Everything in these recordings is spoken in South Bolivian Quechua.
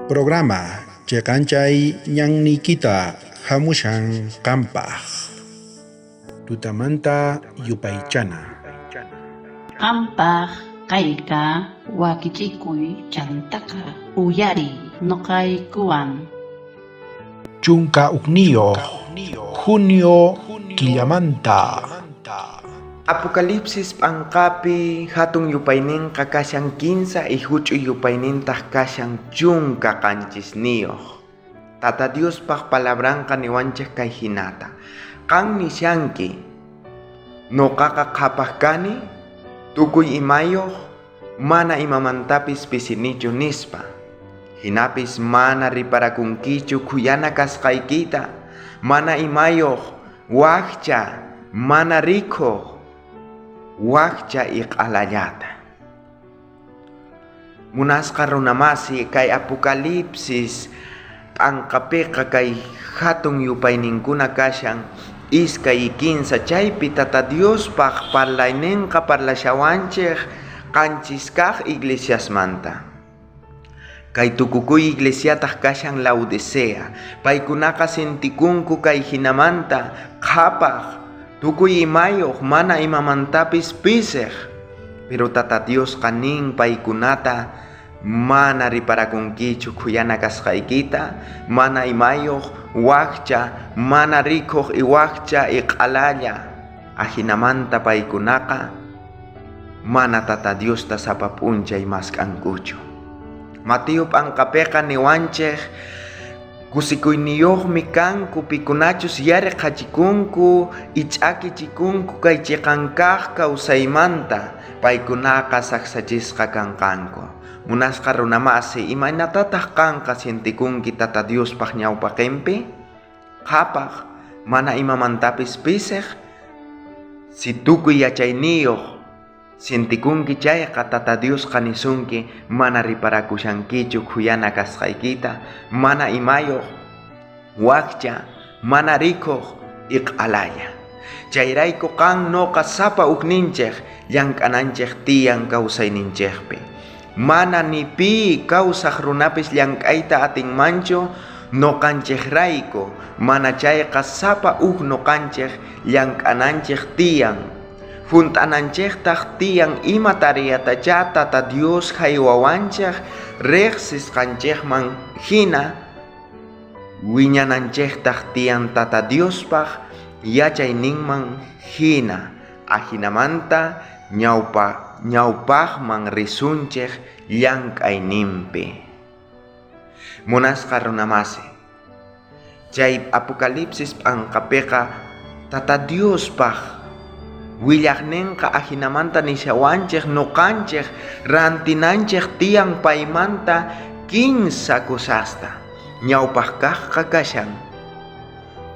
Programa Cheqanchay ñanniykita hamushan qampaq. Tutamanta yupaychana. Qampaq kayqa wakichikuy chantaqa uyariy noqaykuwan. 11 junio killamanta. Apocalipsis p'anqapi hatun yupayninqa kashan kinsa y huch'uy yupaynintaq kashan 17. Tata Diospaq palabranqa niwanchik kay hinata. Qan nishanki, noqaqa qhapaq kani, tukuy imayuq, mana imamantapis pisinichu nispa. Hinapis mana riparakunkichu khuyana kasqaykita, mana imayuq, wakcha, mana rikuq, wakcha iq'alallata. Munasqa runamasi kay Apocalipsis p'anqapiqa kay hatun yupayninkuna kashan 2 y 3 chaypi Tata Diospaq parlayninqa parlashawanchik 7 kaq iglesiasmanta. Kay tukukuy iglesiataq kashan Laodicea. Paykunaqa sintikunku kay hinamanta qhapaq, tukuy imayuq, mana imamantapis pisiq. Pero Tata Diosqa nin paykunata mana riparakunkichu khuyana kasqaykita, mana imayuq, wakcha, mana rikuq y wakcha y q'alalla. Ajinamanta paykunaqa mana Tata Diosta sapa p'unchay mask'ankuchu. Mateo p'anqapiqa niwanchik kusikuyniyuqmi kanku pikunachus yariqachikunku y ch'akichikunku kay chiqan kaq kawsaymanta, paykunaqa saksachisqa kanqanku. Munasqa runamasi, imaynatataq qanqa sientikunki Tata Diospaq ñawpaqinpi? Qhapaq, mana imamantapis pisiq, si tukuy yachayniyuq sientikunki chayqa Tata Diosqa nisunki mana riparakushankichu khuyana kasqaykita, mana imayuq, wakcha, mana rikuq y q'alalla. Chayrayku qan noqa sapa ukninchik llank'ananchik tiyan kawsayninchikpi. Mana ni pi kawsaq runapis llank'ayta atinmanchu noqanchikrayku, mana chayqa sapa uk noqanchik llank'ananchik tiyan. Junt'ananchiktaq tiyan ima tareyatacha Tata Dios haywawanchik riqsisqanchikman hina wiñananchiktaq tiyan Tata Diospaq yachayninman hina. Ajinamanta ñawpaqman risunchik llank'ayninpi. Munasqa runamasi, chay Apocalipsis p'anqapiqa Tata Diospaq willaqninqa ajinamanta nishawanchik noqanchik rantinanchik tiyan paymanta 15 cosasta. Ñawpaq kaqqa kashan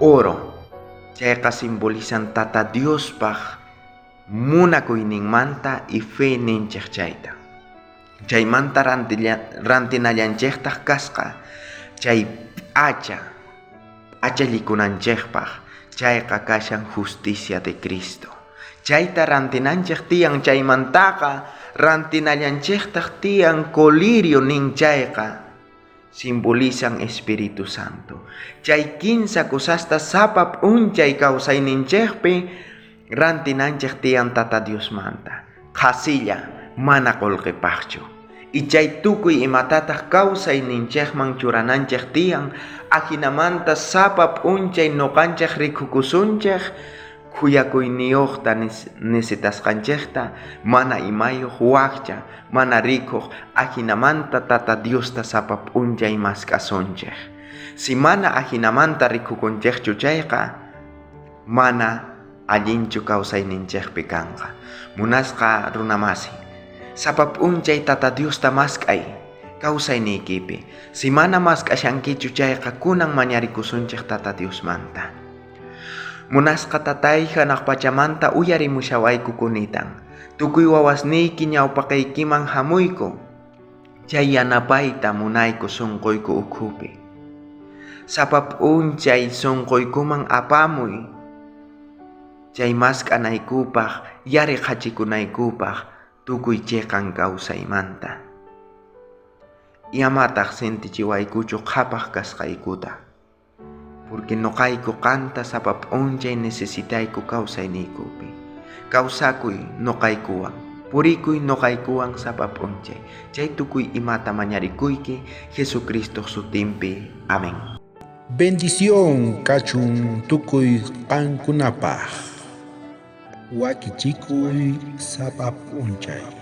oro, chayqa simbolizan Tata Diospaq munakuyninmanta y fe ninchik chayta. Chaymanta rantinallanchiktaq kasqa chay p'acha p'achallikunanchikpaq, chayqa kashan justicia de Cristo. Chayta rantinanchik tiyan, chaymantaqa rantinallanchiktaq tiyan colirio nin chayqa simbolizan Espíritu Santo. Chay 15 cosasta sapa p'unchay kawsayninchikpi rantinanchik tiyan Tata Diosmanta. Qhasilla mana qullqipaqchu. Y chay tukuy imatataq kawsayninchikman churananchik tiyan, ajinamanta sapa p'unchay noqanchik rikukusunchik khuyakuyniyuqta necesitasqanchikta, mana imayuq wakcha, mana rikuq, ajinamanta Tata Diosta sapa p'unchay mask'asunchik. Si mana ajinamanta rikukunchikchu chayqa, mana allinchu kawsayninchikpi kanqa. Munasqa runamasi, sapa p'unchay Tata Diosta mask'ay kawsayniykipi. Si mana mask'ashankichu chayqa kunan mañarikusunchik Tata Diosmanta. Munasqa tatay hanaq pachamanta uyarimushawayku kunitan. Tukuy wawasniyki ñawpaqaykiman hamuyku. Chay yanapayta munayku sunquyku ukhupi. Sapa p'unchay sunquykuman apamuy. Chay mask'anaykupaq, yariqachikunaykupaq tukuy chiqan kawsaymanta. Iamataj sintichiwaykuchu qhapaj kasqaykuta. Porque noqayku qanta sapa p'unchay necesitayku kawsayniykupi. Kawsakuy noqaykuwan, purikuy noqaykuwan sapa p'unchay. Chay tukuy imata mañarikuyki Jesucristo sutinpi. Amén. Bendición kachun tukuy qankunapaj. Wakichikuy sapa p'unchay.